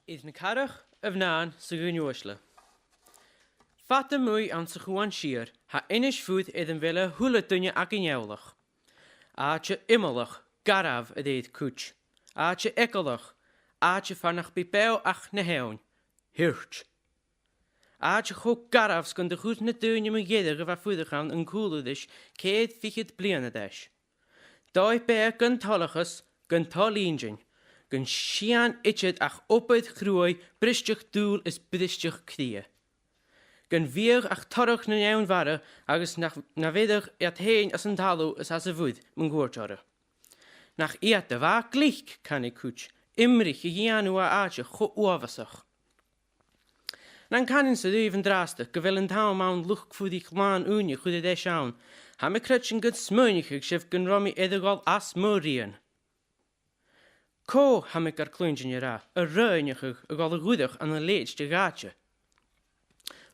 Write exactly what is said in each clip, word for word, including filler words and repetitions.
Air na carrach, a mhnathan 's a dhaoine uaisle. Fada a-muigh anns a' Chuan Siar, tha Inis Fudh air am bheil a h-uile duine againn eòlach. Àite iomallach, garbh a rèir cuid. Àite eagalach, àite far nach bi beò ach na h-eòin. Hiort. Àite cho garbh 's gun do chuir na daoine mu dheireadh a bha a' fuireach ann an cùlaibh ris ceud fichead bliadhna a dh'aois. Dòigh-beatha gun toileachas, gun toil-inntinn, gun sìon idir ach obair chruaidh, bristeadh-dùil is bristeadh-cridhe. Gun bhiadh ach torrach nan eòin-mhara agus na, na bheireadh iad fhèin às an talamh is às a' mhuir mun cuairt orra. Nach iad a bha glic, canaidh cuid, iomraidh a dhèanamh à àite cho uabhasach. Nan canainn-sa dhuibh an-dràsta gu bheil an t-àm ann luchd-fuadaich làn-ùine a chur air ais ann, tha mi a' creidsinn gun smaoinicheadh sibh gun robh mi air a dhol às mo rian. Cò, tha mi gar cluinntinn ag ràdh, a fhuair a dhol a dh'fhuireach ann an leithid de dh'àite?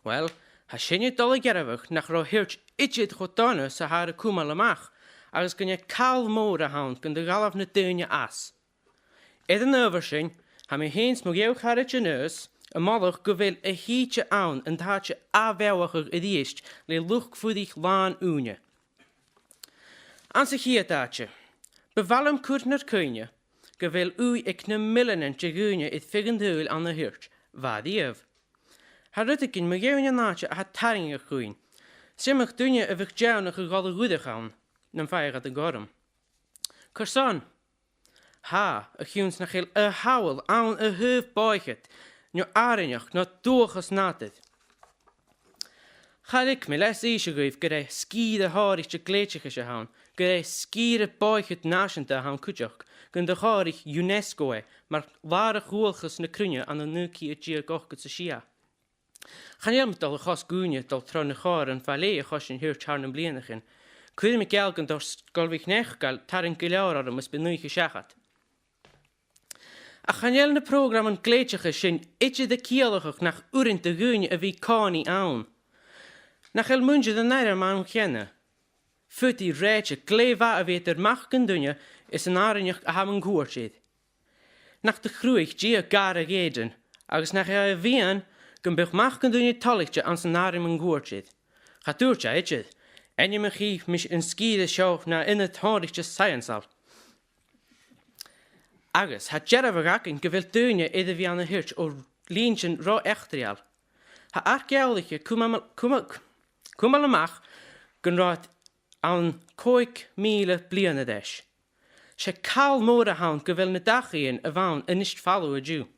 Uill, tha sinne a' dol a dhearbhadh nach robh Hiort idir cho dona 's a tha e air a cumail a-mach, agus gun e call mòr a th' ann gun do dh'fhalbh na daoine às. Air an adhbhar sin, tha mi fhìn 's mo dheagh charaid Aonghas a' moladh gu bheil a h-ìde ann an t-àite ath-bheòthachadh a-rithist le luchd-fuadaich làn-ùine. Anns a' chiad àite, bu mhath leam cur nur cuimhne gu bheil ùidh aig na milleanan de dhaoine air feadh an t-saoghail ann an Hiort, bha riamh. Tha rudeigin mu dheidhinn an àite a tha tarraingeach dhuinn. 'S iomadh duine a bhiodh deònach a dhol a dh'fhuireach ann, nam faigheadh iad an cothrom. Carson? Tha, a chionn 's nach eil a shamhail ann a thaobh bòidhchead, no àrainneachd, no dualchas nàdair. Cha leig mi leas innse dhuibh gur e sgìre shònraichte glèidheadais a th' ann, gur e sgìre bòidhchead nàiseanta a th' ann cuideachd, gun do shònraich UNESCO e mar làrach dhualchas na cruinne ann an naoi ceud deug ochdad 's a sia. Chan eil mi a' dol a chosg ùine a' dol tro na comharran fa leth a choisinn Hiort thar nam bliadhnaichean. Cuiridh mi geall gun do Sgoil MhicNeacail tarraing gu leòr orm mus bi an oidhche seachad. Ach chan eil na prògraman glèidheadais sin idir a' ciallachadh nach urrainn do dhaoine a bhith an-còmhnaidh ann. Nach eil muinntir an airm ann cheana? Faodaidh rèite glè mhath a bhith eadar mac an duine is an àrainneachd a tha mun cuairt air. Nach do chruthaich Dia gàrradh Èdin, agus nach e a mhiann gum biodh mac an duine toilichte anns an àrainn mun cuairt air? Cha tuirt e idir, ainmich mi an sgìre seo na ionad shònraichte saidheansail. Agus tha dearbhadh againn gu bheil daoine air a bhith ann an Hiort o linntean ro eachdraidheil. Tha arc-eòlaiche cumail, cumail, cumail a-mach gun robh iad ann còig mìle bliadhna a dh'aois. 'S e call mòr a th' ann gu bheil na dachaighean a bh' ann a-nis falamh an-diugh.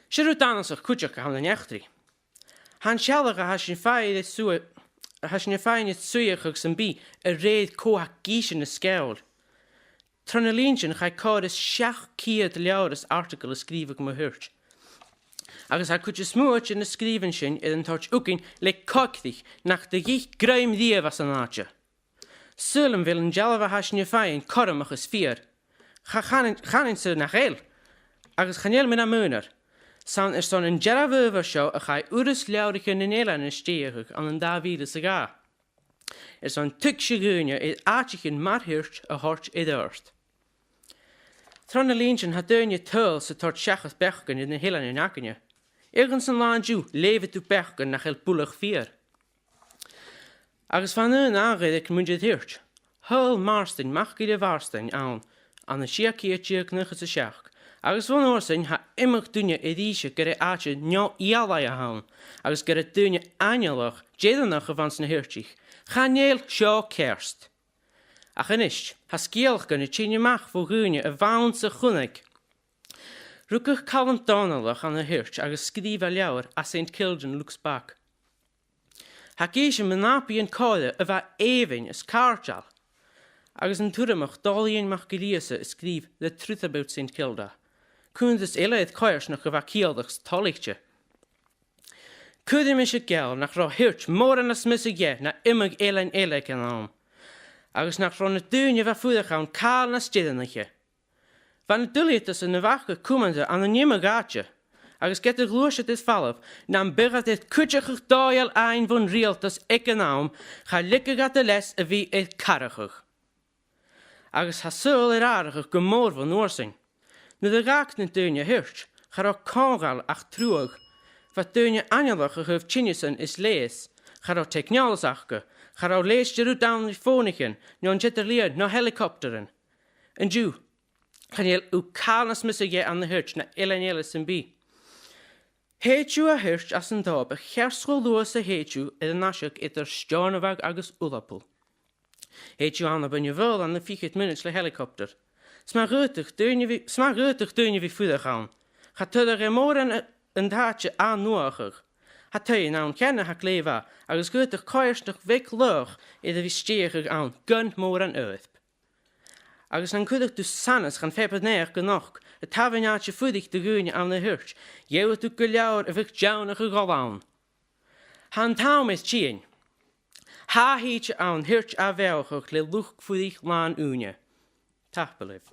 'S e rud annasach cuideachd a th' ann an eachdraidh. Tha an sealladh a tha sinn a' faighinn air sua-, a tha sinn a' faighinn air suidheachadh sam bith a rèir cò tha ag innse na sgeòil. Tro na linntean chaidh còrr is seachd ceud leabhar is artagal a sgrìobhadh mu Hiort. Agus tha cuid as motha de na sgrìobhan sin air an toirt thugainn le coigrich nach do dh'ith grèim riamh às an àite. Saoilidh mi gu bheil an dealbh a tha sinn a' faighinn cothromach is fìor. Cha chanainn, chanainn-sa nach eil, agus chan eil mi nam aonar. 'S ann airson an dearbh adhbhar seo a chaidh Urras Leabhraichean nan Eilean a stèidheachadh ann an dà mhìle 's a dhà. Airson tuigse dhaoine air àiteachan mar Hiort a thoirt air adhart. Tro na linntean tha daoine a' tadhal 's a' toirt seachad beachdan air na h-eileanan againne. Eadhon san là an-diugh, leughaidh tu beachdan nach eil buileach fìor. Agus bha an aon àmhghar aig muinntir Hiort. Thadhail Màrtainn MacGilleMhàrtainn ann, ann an sia ceud deug naochad 's a seachd, agus bhon uair sin tha iomadh duine air innse gur e àite neo-ealaidh a th' ann, agus gur e daoine aineolach, deireannach a bh' anns na Hiortaich. Chan eil seo ceart. Ach a-nis, tha sgeulachdan a' tighinn a-mach bho dhaoine a bh' ann 's a chunnaic. Rugadh Calum Dòmhnallach ann an Hiort agus sgrìobh e leabhar As Saint Kilda Looks Back. Tha e ag innse mu nàbaidhean còire a bha èibhinn is càirdeil, agus an t-Urramach Dòmhnall Iain MacGillÌosa a sgrìobh The Truth About Saint Kilda. Cunntas eile air coimhearsnachd a bha ciallach is toilichte. Cuiridh mise geall nach robh Hiort mòran nas miosa dheth na iomadh eilean eile aig an àm, agus nach robh na daoine a bha a' fuireach ann càil nas deireanaiche. Bha na duilgheadasan a bh' aca cumanta ann an iomadh àite, agus ged a ghluais iad air falbh, nam biodh iad air cuideachadh dòigheil fhaighinn bhon riaghaltas aig an àm, cha leigeadh iad a leas a bhith air cathrachadh. Agus tha saoghal air atharrachadh gu mòr bhon uair sin. Nuair a dh'fhàg na daoine Hiort, Cha robh còmhdhail ach truagh. Bha daoine aineolach a thaobh tinneasan is leigheas. Cha robh teicneòlas aca. Cha robh leisgeul ann ri fònaichean, no an t-eadar-lìon, no helicopteran. An-diugh, chan eil thu càil nas miosa dheth ann an Hiort na eilean eile sam bith. Shèid thu a Hiort às an dòb a cheart cho luath 's a shèid thu air an aiseag eadar Steòrnabhagh agus Ulapul. Shèid thu ann am Beinn na Faoghla ann an fichead mionaid le helicopter. 'S math dh'fhaodadh daoine a bhith, 's math dh'fhaodadh daoine a bhith a' fuireach ann. Cha toireadh e mòran a-, an t-àite ath-nuadhachadh. Tha taighean ann cheana a tha glè mhath, agus dh'fhaodadh coimhearsnachd bheag laghach air a bhith stèidhichte ann gun mòran oidhirp. Agus nan cuireadh tu sanas dhan phàipear-naidheachd a-nochd a' tabhann àite-fuirich do dhaoine ann an Hiort, gheibheadh tu gu leòr a bhiodh deònach a dhol ann. Tha an t-àm air tighinn. Tha a' chùis ann an Hiort ath-bheothachadh le luchd-fuirich làn-ùine. Tapadh leibh.